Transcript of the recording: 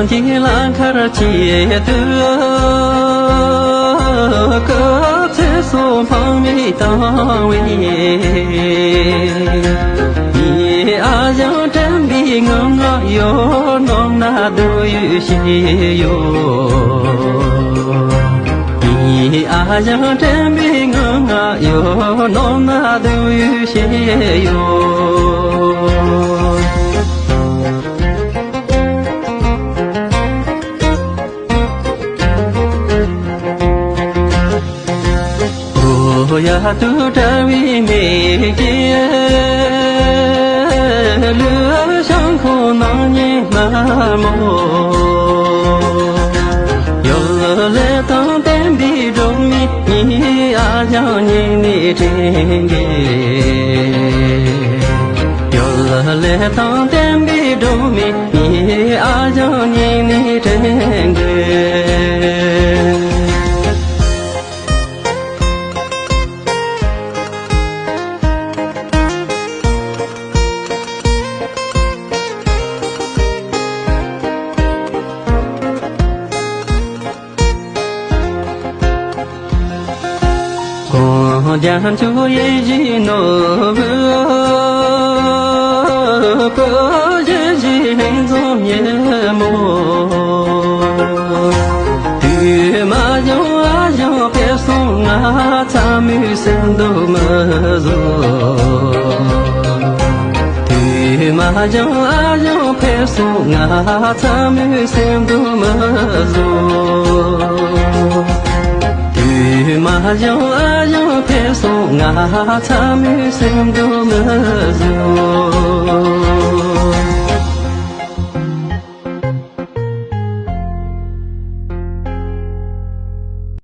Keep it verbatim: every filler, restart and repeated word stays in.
གྱི་ལ་མཁར་ཆེད་དུ་སྐུ་ཚེ་སོ་འཕང་མི་བཏང་བས། ཡི་ཨ་ཞང་དྲན་པའི་ངུ་ངག་ཡོད་ནོམ་ན་སྡུག་ཡུས་ཤེས་ཡོད། ཡི་ཨ་ཞང་དྲན་པའི་ངུ་ངག་ཡོད་ནོམ་ན་སྡུག་ཡུས་ཤེས་ཡོད། ཨོ་ཡ་དུ་བཀྲ་བའི་མིག་གིས་ལུས་ཤིང་ཁོ་ནང་ཉིད་མ་མོ། ཡོལ་ལེ་དང་བསྟན་པའི་སྒྲོན་མེ་ཉིད་ཨ་ཞང་སྙིང་ནས་དྲན་གི། ཡོལ་ལེ་དང་བསྟན་པའི་སྒྲོན་མེ་ཉིད་ཨ་ཞང་སྙིང་ནས་དྲན་གི། གོང་རྒྱ་མཚོ་ཡེ་བཞིན་ནོར་བུ། བུ་ཡེ་བཞིན་ལྷུན་འཛོམས་ཉིན་མོ། དུས་མ་བྱུང་ཨ་ཞང་ཕེབས་སོང་ང་ཚ་མོའི་སེམས་སྡུག་མི་བཟོད། དུས་མ་བྱུང་ཨ་ཞང་ཕེབས་སོང་ང་ཚ་མོའི་སེམས་སྡུག་མི་བཟོད། དུས་མ་བྱུང་ཨ་ཞང་ཕེབས་སོང་ང་ཚ་མོའི་སེམས་སྡུག་མི་བཟོད།